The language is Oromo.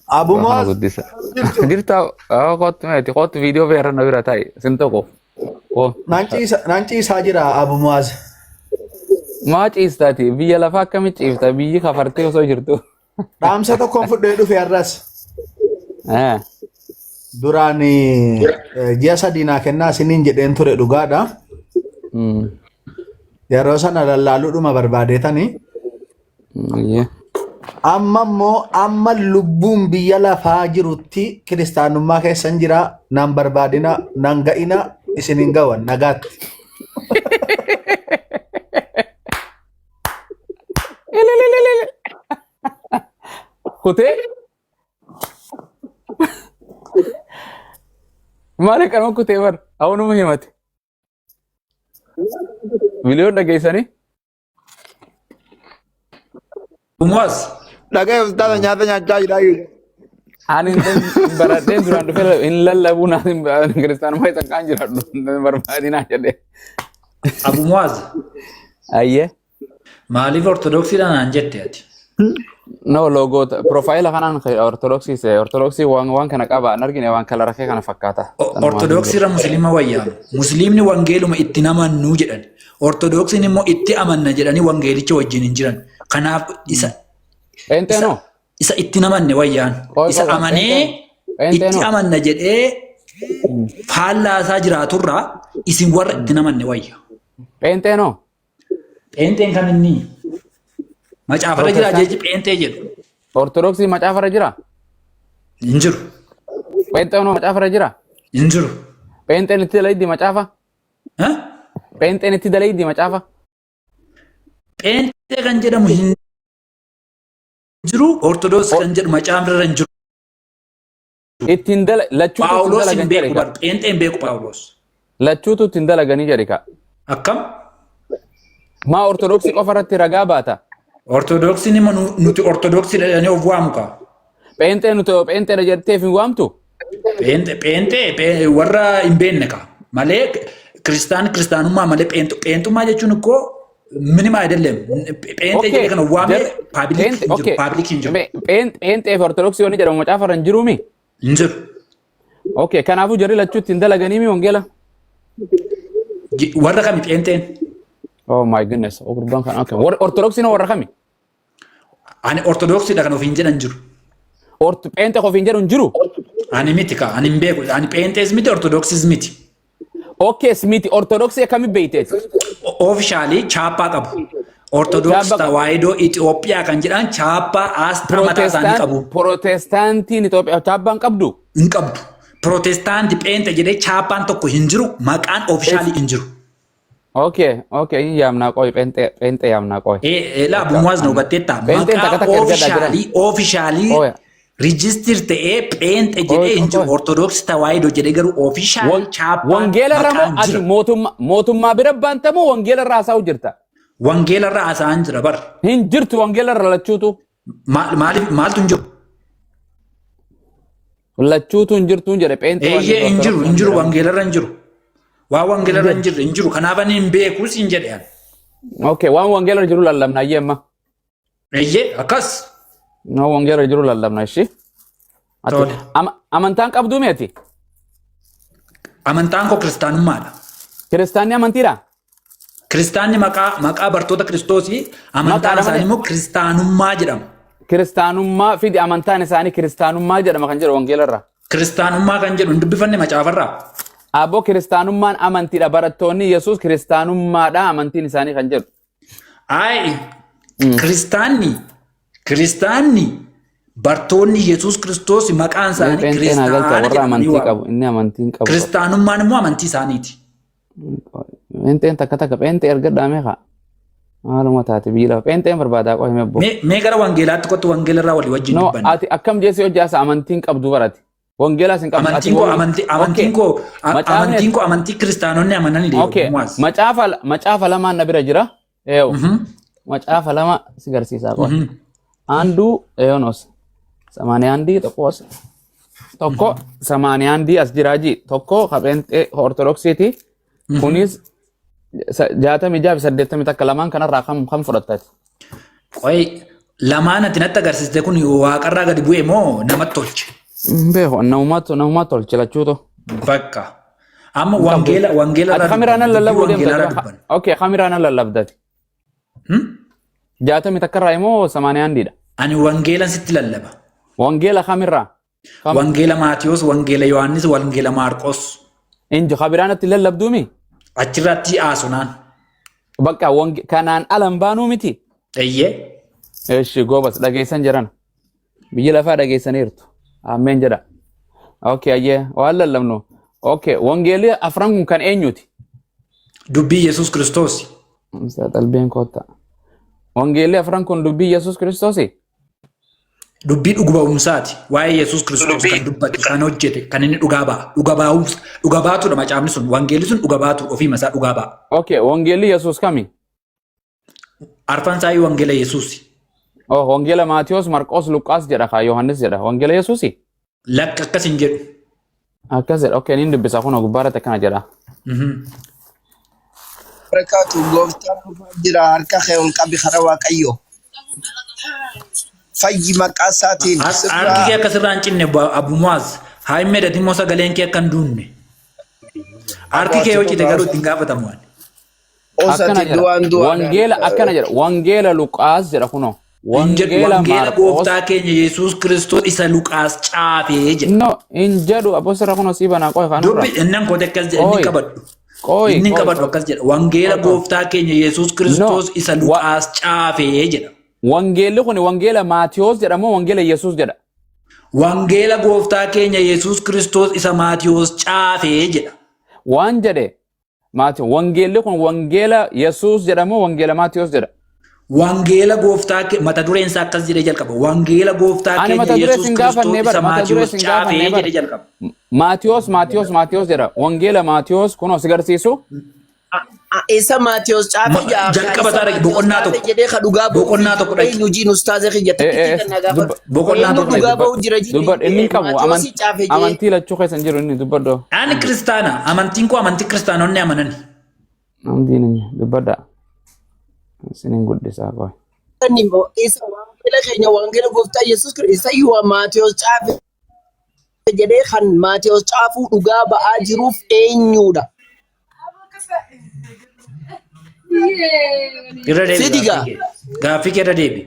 Abu Kana Muaz guddisa. jirtu. Jirta kootu meeti kootu viidiyoo beera na bira taa'i sin tokko. Koo Naan ciisaa jira Abu Muaz. maa ciistaati biyya lafaa akkamitti ciifta biyyi kafartee osoo jirtu. Dhaamsa tokkoon fudhee dhufe har'as. Eh. Duraan ji'a 3 naa kennaa isiniin jedheen ture dhugaadha. Yeroo sana lallaaluudhuma barbaadeetanii. Amma immoo amma lubbuun biyya lafaa jirutti kiristaanummaa keessan jira naan barbaadina naan ga'ina isin hin gawan nagaatti. Elelelelele. Kutee maali kanuma kutee bar hawwanuma himate. Miliyoon dhageessanii. Umuwaas. Dhaga'e ustaaza nyaata nyaachaa jira jechuudha. Ani hin baradheen duraan dhufee hin lallabuu naan hin kiristaanummaa isa kaan jiraadhu hin barbaadinaa jedhee. Abu Muaz. Ayyee. Maaliif Ortodoksiidha naan jette ati? No logo profaayila kanaan ortodoksii se ortodoksii waan kana qaba hin argine waan kala rakkee kana fakkaata. Ortodoksii irra musliima wayyaama. Musliimni wangeeluma itti namannuu jedhan. Ortodoksiin immoo itti amanna jedhanii wangeelicha wajjin hin jiran. Kanaaf isa Pheenxee isa noo? isa itti namanne wayyaan. Qoy Isa qoy qoy amanee pheenxee itti noo? amanna jedhee faallaa isaa jiraaturraa isin warra itti namanne wayya. Pheenxee noo? Pheenxeen kan inni macaafarra jira Protestant jechi pheenxee jedhu Ortodoksii macaafarra jira? hin jiru. Pheenxeen hoo macaafarra jira? Hin jiru. Pheenxeen itti dalaydi macaafa? Eh? Pheenxeen itti dalaydi macaafa? Pheenxee kan jedhamu hin jiru. Ortodoksii kan jedhu macaafarra hin jiru. Ittiin dala lachuutu ittiin Phaawulos hin dalagan beeku jedhe ka. bar pheenxee hin beeku Phaawulos. Lachuutu ittiin dalaganii jedhe ka. Akkam? Maa ortodoksii qofa irratti ragaa baata? Ortodoksiin immoo nuti ortodoksii jedhanii of waamu kaa. Pheenxee nuti pheenxeedha jetteef hin waamtu? Pheenxee pheenxee warra hin beekne kaa. Malee kiristaan kiristaanummaa malee pheenxummaa jechuun ikkoo minima አይደለም Pheenxee Okay. jedhee kan of waame paabilik Pheenxe hin jiru okay. paabilik hin jiru Pheenxee fi ortodoksii wanni jedhamu macaafa irra hin jiruumi? hin jiru. Okay, kanaafuu jarri lachuu ittiin dalaganiimi wangeela? Warra kami pheenxeen? Oh my goodness. Oh, gurbaan kan okay. Warra ortodoksiin warra kami? Ani ortodoksiidha kan ofiin jedhan jiru. Ort pheenxee ofiin jedhu hin jiru. Ani miti ka ani hin beeku ani pheenxees miti ortodoksiis miti. Okay, miti ortodoksii akkami beekteeti? Oofishaalii chaappaa qabu. Ortodoks Chaappaa qabu. Tawaahidoo Itoophiyaa kan jedhan chaappaa aasxaa mataa isaanii qabu. Protestaantiin Itoophiyaa chaappaan qabdu? Hin qabdu. Protestaanti pheenxe jedhee chaappaan tokko hin jiru maqaan oofishaalii hin jiru. Okay, okay, hin yaamnaa qoy pheenxee pheenxee yaamnaa qoy. Laa bumwaas na hubatteetta. Pheenxeen Maqaa takka takka ergadhaa jiran. oofishaalii oofishaalii Oya. Rijistir ta'ee pheenxe jedhee hin jiru. Qoy. Ortodoksii Tawaahidoo jedhee garuu oofishaalii chaappaan Wangeela irra moo maqaan ati jira. mootummaa mootummaa bira baanta moo wangeela irra haasa'u jirta? Wangeela irra haasa'aan jira bar. Hin jirtu wangeela irra lachuutu. Maaliif maaltu hin jiru? Lachuutu hin jirtu hin jedhe pheenxee waan Eeyyee hin jiru hin jiru jedhamu. wangeela irra hin jiru. Waan wangeela irra hin jirre hin jiru. Kanaaf ani hin beeku siin jedhe ani. Okay, waan wangeela irra jiru lallabna ayyee amma. Eeyyee akkas. No wangeela irra jiru lallabna ishii. Ati Tole. amantaan qabduu mi ati? Amantaan koo kiristaanummaadha. Kiristaanni amantiidha? Kiristaanni maqaa bartoota Kiristoosii amantaan Maqaadha isaanii malee. immoo kiristaanummaa jedhama. Kiristaanummaa fidi amantaan isaanii kiristaanummaa jedhama kan jedhu wangeela irraa. Kiristaanummaa kan jedhu hin dubbifanne macaafarraa. Aboo kiristaanummaan amantiidha. Barattoonni Yesuus kiristaanummaadha amantiin isaanii kan jedhu. Ayi kiristaanni bartoonni Yesuus Kiristoos maqaan isaanii Pheenxeen haa galcha kiristaana warra jedhamanii amantii waamu. qabu. Inni amantii hin qabu. Kiristaanummaan immoo amantii isaaniiti. Pheenxeen takka takka pheenxee ergadhaa meeqa? Maaluma taate biyyi lafa pheenxeen barbaadaa qofa hime obbo. Mee gara wangeelaatti kottu wangeela irraa walii wajjin No dubbanna. ati akkam jeessi hojjaasa amantiin qabdu barati. Wangeelaas hin qabdu. Ati Amantiin koo amantii amantiin koo Macaafni amantiin koo amantii kiristaanonni amananidha. Okay. Macaafa lamaan na bira jira. Eew. Macaafa lama si garsiisaa qofa. Anduu Eeyonos. Samaaniyaandii tokkos tokko samaaniyaandii as jiraa ji tokko ka pheenxee ortodoksiiti. Kunis 66 fi 81 lamaan kanarraa kam fudhattati? Qoy Lamaan ati natti agarsiiste kun waaqarraa gadi bu'e moo namatti tolche? Hin beeku namummaa namummaa tolche lachuutu. Bakka. Amma wangeela wangeela Ati irraa kamiraan dubbanna. Dubbii lallabuu wangeelaa irraa deemta. dubbanna. Okay, kamiraan lallabdati. Hmm? Jaatamii takka irraa immoo samaaniyaa andiidha. Ani wangeelan sitti lallaba. Wangeela kamirraa? Kam? Wangeela Maatiyos, wangeela Yohaannis, wangeela Maarqos. Inji kabiraanatti lallabduumi? Achirratti haasunaan. Bakka kanaan alan baanuu miti. Eeyyee. Eshi goobas dhageessan jiran. Biyya lafaa dhageessaniirtu. Ameen jedha. Okay, ayyee waan lallabnu. Okay, wangeelli afran kun kan eenyuti? Dubbii Yesuus Kiristoos. Qalbiin kotta. Wangeelli afran kun dubbii Yesuus Kiristoosi? Dubbii dhuga ba'umsaati. Waa'ee Yesuus Kiristoos kan dubbate, kan hojjete, kan inni dhugaa ba'a. Dhuga ba'umsa, dhuga baatudha macaafni sun. Wangeelli sun dhuga baatu ofii masaa dhugaa ba'a. Okay, wangeelli Yesuus kami? Arfan isaa wangeela Yesuusi. Oh, wangeela Maatiyos, Marqos, Luqaas jedha kaa Yohaannis jedha. Wangeela Yesuusi? Lakka akkas hin jedhu. Akkas jedha. Okay, niin dubbisa kun gubbaarratti akkana jedha. Barakaatu gooftaan dhufaa jira harka kee ol qabi karaa Waaqayyoo. Fayyi maqaa isaatiin Harki sirraa kee akka sirraa hin cinne Abu Muaz. Haa hin medhati immoo sagaleen kee akka hin duunne. Harki kee yoo cite garuu ittiin gaafatamu ani. Akkana osati jedha. du'aan du'aadhaan. Wangeela akkana jedha. Wangeela Luqaas jedha kunoo. Hin jedhu Wangeela wangeela Maarqos. gooftaa keenya Yesuus Kiristoos isa Luqaas caafee jedha. No, hin jedhu abosirra kunoo sii banaa qoy kanarra. Dubbi innan kote akkas jedha inni Qoy. qabadhu. Qoy. Inni Qoy. qabadhu akkas jedha. Wangeela Qoy. Qoy. gooftaa keenya Yesuus No. Kiristoos isa Wa Luqaas caafee jedha. Wangeelli kun wangeela Maatiyos jedha moo wangeela Yesuus jedha? Wangeela gooftaa keenya Yesuus Kiristoos isa Maatiyos caafee jedha. Waan jedhe Maatiyos wangeelli kun wangeela Yesuus jedha moo wangeela Maatiyos jedha? Wangeela gooftaa mata dureen isaa akkas jedhee jalqaba. Wangeela gooftaa Ani keenya mata duree Yesuus sin Kiristoos gaafannee isa bara mata duree Maatiyos sin gaafannee caafee bara. jedhee jalqaba. Maatiyos Maatiyos Maatiyos jedha. Wangeela Maatiyos kunoo si garsiisu. Isa Maatiyos caafe jaa ka Jalqaba isa isaa dhaqi Maatiyos boqonnaa caafe tokko. jedhee ka dhugaa ba'uuf Boqonnaa tokko dhaqi. eenyu jiin ustaaza kiyya Eh, takkitti eh, kan na gaafadhu. Boqonnaa Eenyu tokko dhaqi. dhugaa ba'u jira Dubbadhu inni jedhee hin qabu Maatiyosii caafe jee amantii lachuu keessa hin jiru inni dubbadhu. Ani kiristaana. Amantiin koo amantii kiristaanonni amanani. Amantiin hin dubbadha. Isiniin guddisaa qoy. inni immoo isa wangeela keenya wangeela gooftaa Yesuus Kiristoos isa iyyuu Maatiyos caafe jedhee kan Maatiyos caafuu dhugaa ba'aa jiruuf eenyudha. Irra deebi Fidigaa. gaaffii kee. Gaaffii kee irra deebi.